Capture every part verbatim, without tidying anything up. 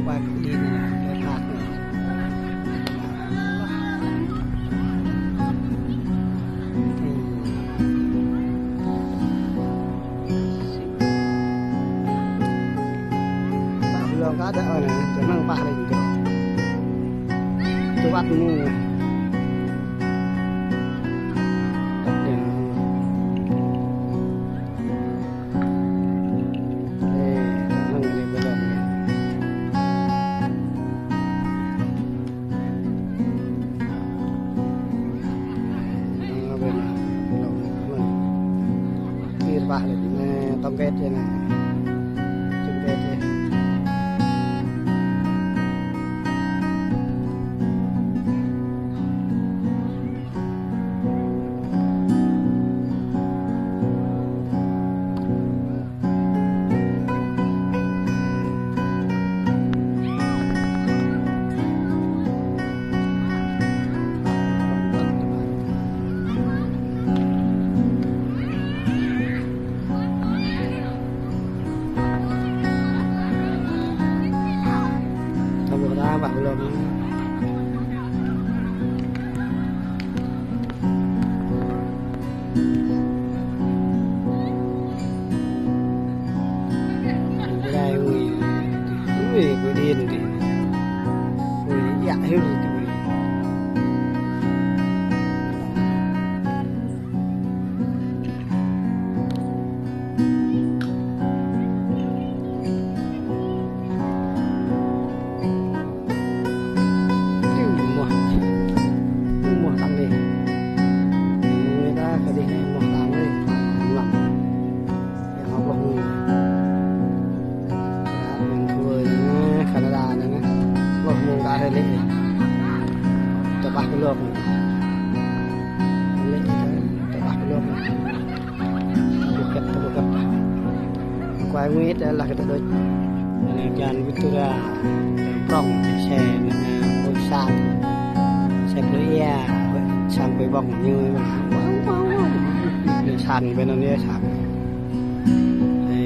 Păk đi nă, păk nă. Păk blŏng kơ đa anai, čơnăng păk lĕ ñu. Tui wăt mơ̆ng. Ê, mơ̆ng anai blŏng anai. Mơ̆ng anai blŏng anai. Pir păk lĕ anai, tong ket anai. Tong ket anai. Tơlơi ta ƀă blŏng. Ƀai ui, ui, ƀu đin đin. Ui, yă hil đin. Tiu mơ̆. Mơ̆ tăng đih. Mơ̆ ta kơ đih anai mơ̆ tăng đih. Mlam. Yang hơ̆k lŏh mơ̆. Yang thua anai Canada anai. Lŏh mơ̆ ta hơi lĕ. Tơƀah kơ lŏh. Lĕ tơƀah kơ lŏh. Tơƀuh kĕt, tơƀuh kĕt. Kuai nguit lah kơ ta đôč. Anai čan Victoria, prŏng, se, anai, ƀơi sang. Se plơi ia, sang ƀơi ƀơ̆ng ñu. Wow, wow, wow. Anai sang ƀơi anai anai sang. Ê.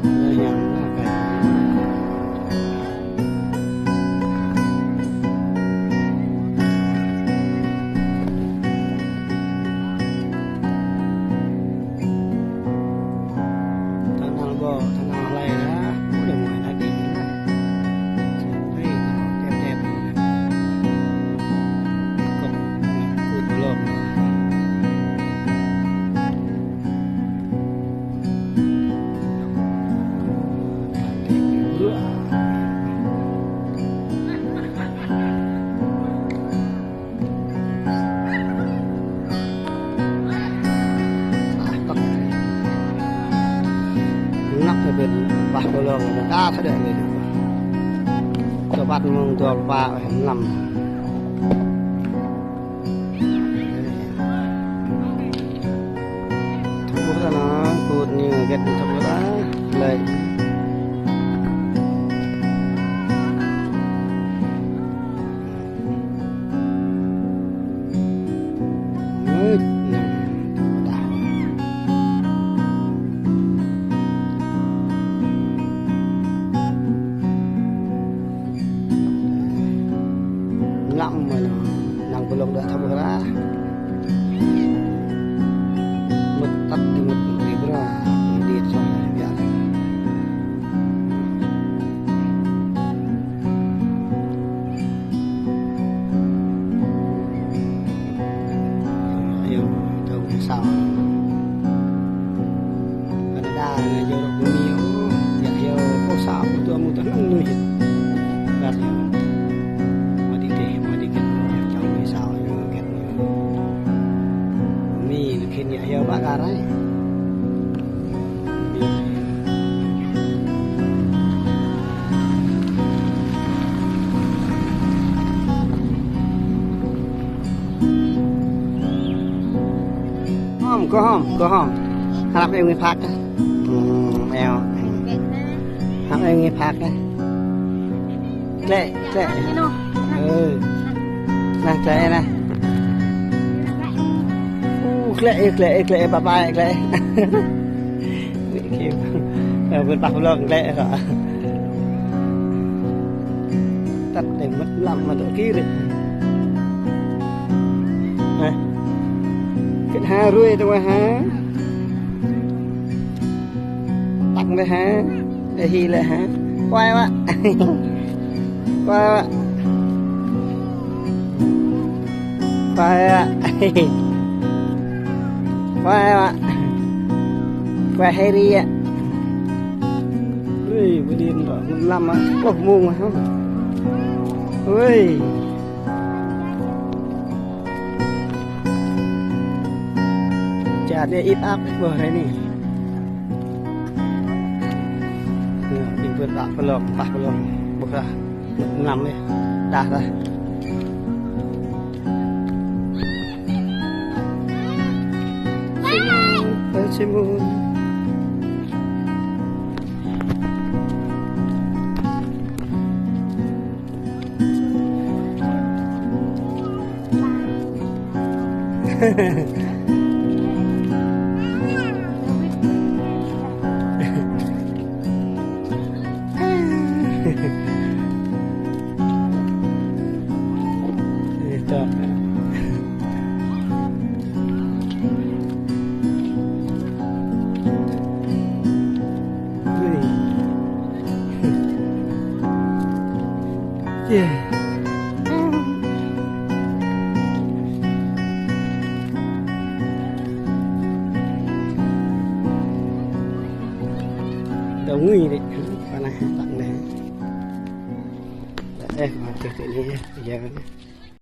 Anai yang, anai. Tơnăng ƀô̆, tơnăng hlơi lah, ƀu lĕ mơ̆ anai đih lah. Sampai tep tep. Kŏk, kut blŏng. Ngăp kơ ƀing ƀah ƀô̆ lŏng, ta thâo đĕ lĕ. Tơpăt mơ̆ng dua pă, ơ, năm. Thâo ƀuh ta anai, kut ñu hơget thâo ƀuh ta. Lĕ. Mơ̆t, năm, thâo ƀuh ta. Mlam mơ̆ anai, năng ƀô̆ lŏng đa thâo ƀuh ta. Mŭt tăt đi mŭt đi bra, đi čŏng biă. Ayŏng, ayŏng, tơ̆ ƀu sao. Canada anai jơ̆ rŏk bơmi, ơ, yă hyu, ƀu sao, ƀu tŭ mŭt tơ̆ anŭn anŭn hĭ. Ƀă yơh. Mă đi tĕh, mă đi kĕt, čang ƀu sao, yơh kĕt. Mi, anŭn khĭn yă hyu ƀă kar ai. Hom, kơ hom, kơ hom. Hơnăp eo ngui phak. Hm, eo. Hơnăp eo ngui phak. Klĕ, klĕ. Ơ. Anai, klĕ anai. U, klĕ, klĕ, klĕ, bye bye, klĕ. Kơ, ơ, bươn pah blŏng lĕ ră. Tăt đĕ mơ̆t lăm mă dŏ kir. Hă? Kơ ha rui tơ wa ha. Tăk đĕ ha. Đĕ hi lĕ ha. Kuai wa. Kuai wa. Kuai wa. Kuai wa. Kuai heri ya. Ui, bơdin ră, mơ̆n lăm ah, pluh mông ah. Ui. Čar anai ip ap ƀơi anai. Nă, ƀing pơ tăk pơlŏng, pah pơlŏng, ƀuh ră. Năm ih, đah ră. Ơ, Simon. Tơ ngui đĕ, pơ anai, tăk anai. Ơ, mă tơ tơ anai, yơh.